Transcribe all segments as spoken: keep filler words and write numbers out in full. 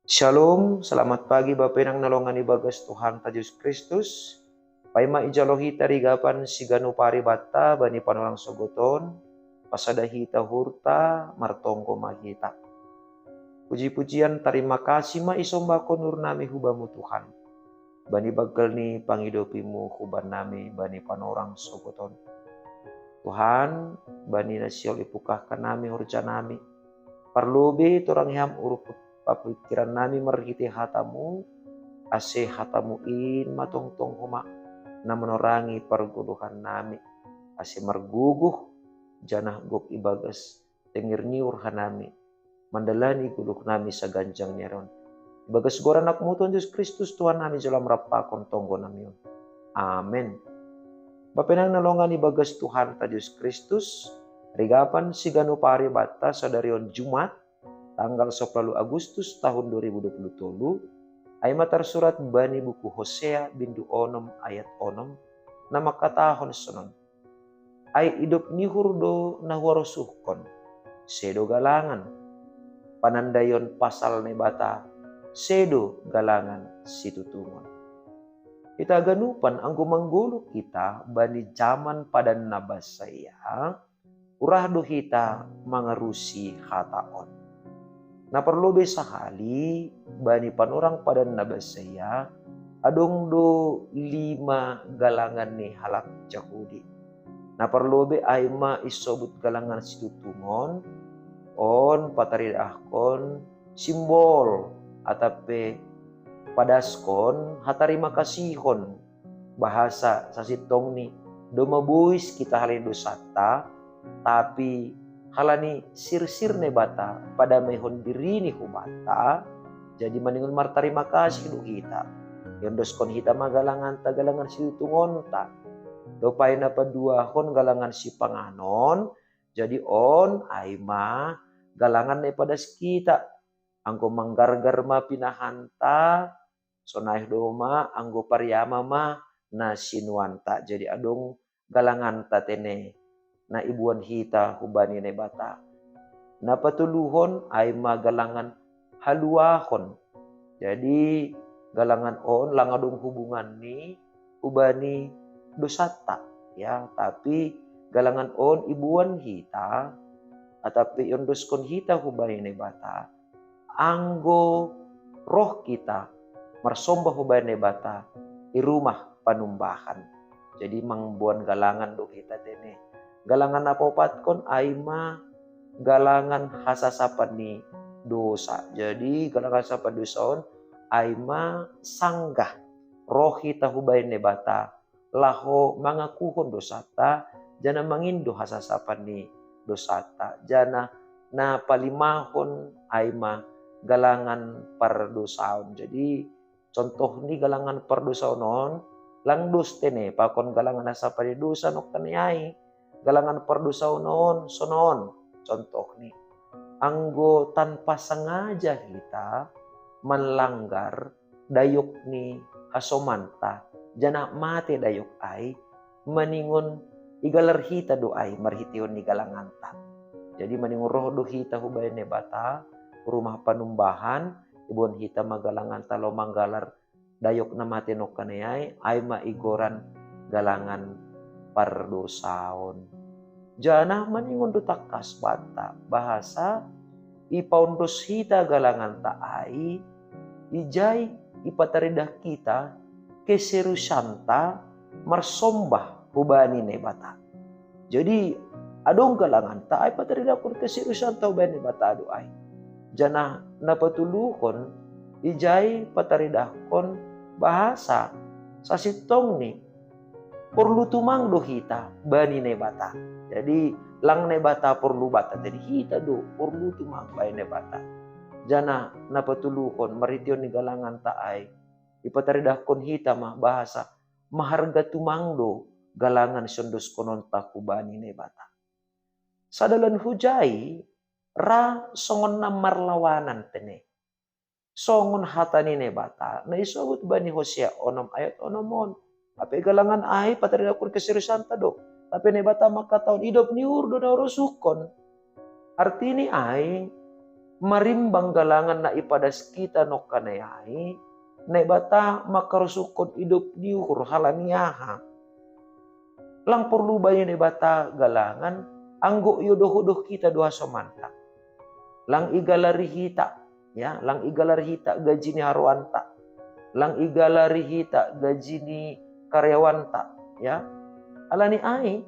Shalom, selamat pagi Bapenang na longan ibagas Tuhanta Jesus Kristus. Paima ijalo hita rigapan siganu paribatta bani panorang sogoton, pasada hita hurta, martonggo ma hita. Puji-pujian tarima kasih ma isombahkon urnami hubamu Tuhan. Bani baggal ni pangidopimu hubannami bani panorang sogoton. Tuhan, bani na sihol ipukahkan nami horjanami. Parlobe torang iham urup papikirannami marhite hatamu, ase hatamu in matongtong homa na manorangi pargoluhannami, ase marguguh janah gok ibagas tenger ni rohanami, mandalani goluhnami saganjang ni ari on. Ibagas goran anakmu Tuhan Jesus Kristus Tuhannami jalo am rampakon tonggonami on. Amen. Bapenang na longan ibagas Tuhanta Jesus Kristus, rigapan siganu paribatta sadari on Jumat, tanggal sopulu Agustus tahun dua ribu dua puluh tolu, ai ma tarsurat bani buku Hosea bindu onom ayat onom, na mangkatahon sonon. Ai idop ni uhur do na huarosuhkon, sedo galangan. Panandaion pasal Naibata, sedo galangan situtungon. Hita ganupan anggo manggoluh hita bani jaman padan na basa ia, urah do hita mangarusi hata on. Na parlobe sahali bani panorang padan na basa ia, adong do lima galangan ni halak Jahudi. Na parlobe ai ma isobut galangan situtungon, on pataridahkon simbol atap pe padaskon hatarima kasihon, bahasa sasintongni domma bois hita halani dosanta, tapi halani sirsir Naibata padamaihon dirini hubanta, jadi maningon martarima kasih do hita. Iondoskon hita ma galanganta galangan situtungonta. Dob ai na paduahon galangan sipanganon, jadi on ai ma galangan na ipadas hita. Anggo manggargar ma pinahanta, sonai do ma anggo pariama ma na sinuanta. Jadi adong galanganta tene na iboan hita hubani Naibata. Na patoluhon ai ma galangan haluahon. Jadi galangan on lang adong hubunganni hubani dosanta, ya, tapi galangan on iboan hita atap pe iondoskon hita hubani Naibata anggo roh hita marsombah hubani Naibata i rumah panumbahan. Jadi mamboan galangan do hita tene. Galangan na paopatkon ai ma galangan hasasapan ni dosa. Jadi galangan hasasapan dosa on ai ma sanggah roh hita hubani Naibata laho mangakuhon dosanta, janah mangindo hasasapan ni dosanta, janah na palimahon ai ma galangan pardosaon. Jadi contoh ni galangan pardosaon on, lang dos tene pakon galangan hasasapan ni dosa nongkan ni ai. Galangan pardosaon on sonon, contoh ni, anggo tanpa sengaja hita manlanggar dayok ni hasomanta, janah mate dayok ai, maningon igalar hita do ai marhiteon ni galanganta. Jadi maningon roh do hita hubani Naibata, rumah panumbahan, iboan hita ma galanganta laho manggalar dayok na mate nongkan ni ai, ai ma igoran galangan pardosaon. Janah maningon do tangkas banta, bahasa ipaondos hita galanganta ai, ijai ipataridah hita keseriusanta marsombah hubani Naibata. Jadi adong galanganta ai pataridahkon keseriusanta hubani Naibata do ai. Janah na patoluhon ijai pataridahkon bahasa sasintongni porlu tumang do hita bani Naibata. Jadi lang Naibata porlu banta, jadi hita do porlu tumang bani Naibata. Janah na patoluhon marhiteon ni galanganta ai ipataridahkon hita ma bahasa maharga tumang do galangan siondoskononta hubani Naibata. Sadalan hujai ra songon na marlawanan tene. Songon hata ni Naibata na isobut bani Hosea onom ayat onom on. Hape galangan ai pataridahkon keseriusanta do. Tapi Naibata mangkatahon idop ni uhur do na huarosuhkon. Artini ai marimbang galangan na ipadas hita nongkanai ai, Naibata mangkarosuhkon idop ni uhur. Halani aha? Lang porlu bani Naibata galangan, anggo iodoh-odoh hita do hasomanta. Lang igalari hita, ya, lang igalari hita gaji ni haroanta. Lang igalari hita gaji ni karyawanta, ya. Halani ai,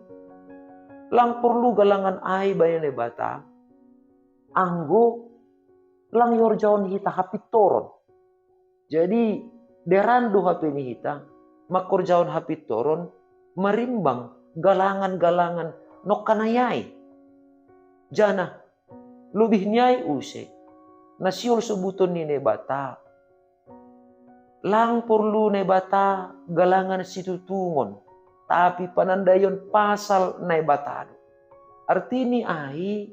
lang porlu galangan ai bani Naibata, anggo lang ihorjahon hita hapintoron. Jadi, deran do hape ni hita mangkorjahon hapintoron, marimbang galangan-galangan nongkanai ai. Janah, lobih ni ai use, na sihol sobuton ni Naibata, lang porlu Naibata galangan situtungon, tapi panandaion pasal Naibata do. Artini ai,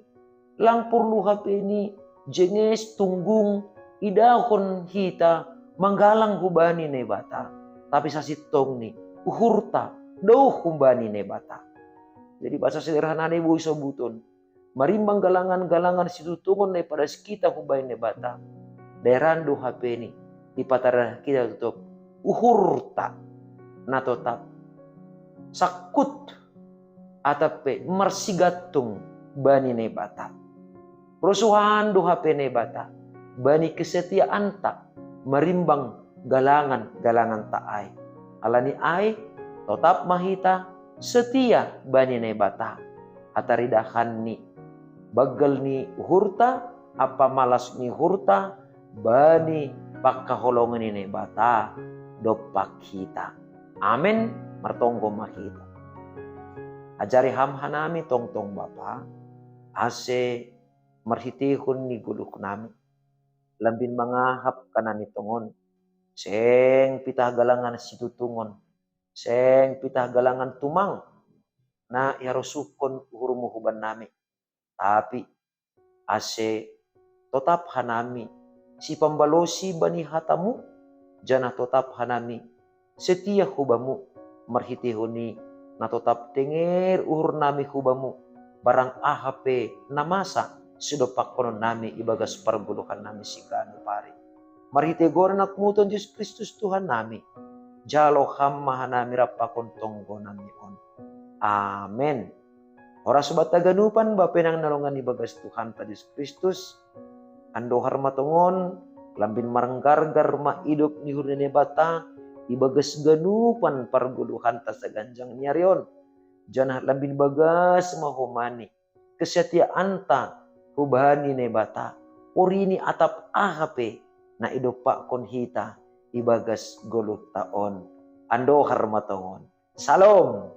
lang porlu hape ni jenges tunggung idahon hita manggalang hubani Naibata, tapi sasintongni uhurta daoh hubani Naibata. Jadi, bahasa sederhanana boi sobuton, marimbang galangan-galangan situtungon na ipadas hita hubani Naibata, deran do hape ni ipataridahon hita totop uhurta na totap sangkut atap pe marsigantung bani Naibata. Rosuhan do hape Naibata bani kesetiaanta marimbang galangan-galanganta ai. Halani ai, totap ma hita setia bani Naibata. Hataridahanni, banggal ni uhurta ampa malas ni uhurta bani pangkaholongan ni Naibata dompak hita. Amen. Martonggo ma hita. Ajari Ham hanami tongtong Bapa, ase marhiteihon ni goluhnami, lambin mangahap hanami tongon, seng pitah galangan situtungon, seng pitah galangan tumang na iharosuhkon uhurmu hubannami, tapi ase totap hanami sipambalosi bani hatamu, janah totap hanami setia hu Bamu, marhiteihon i na totap tenger uhurnami hu Bamu, barang aha pe na masa sidompakhononnami ibagas pargoluhannami siganup ari. Marhitei goar ni AnakMu Tuhan Jesus Kristus Tuhannami, jalo Ham ma hanami rap pakon tonggonami on. Amen. Horas banta haganupan, Bapa nang na longan ibagas Tuhanta Jesus Kristus, andohar ma tongon, lambin margargar ma idop ni uhur ni Naibata ibagas ganupan pargoluhanta saganjang ni ari on. Janah lambin bagas ma homa ni kesetiaanta hubani Naibata, porini atap aha pe na idompakhon hita ibagas goluhta on. Andohar ma tongon. Salom.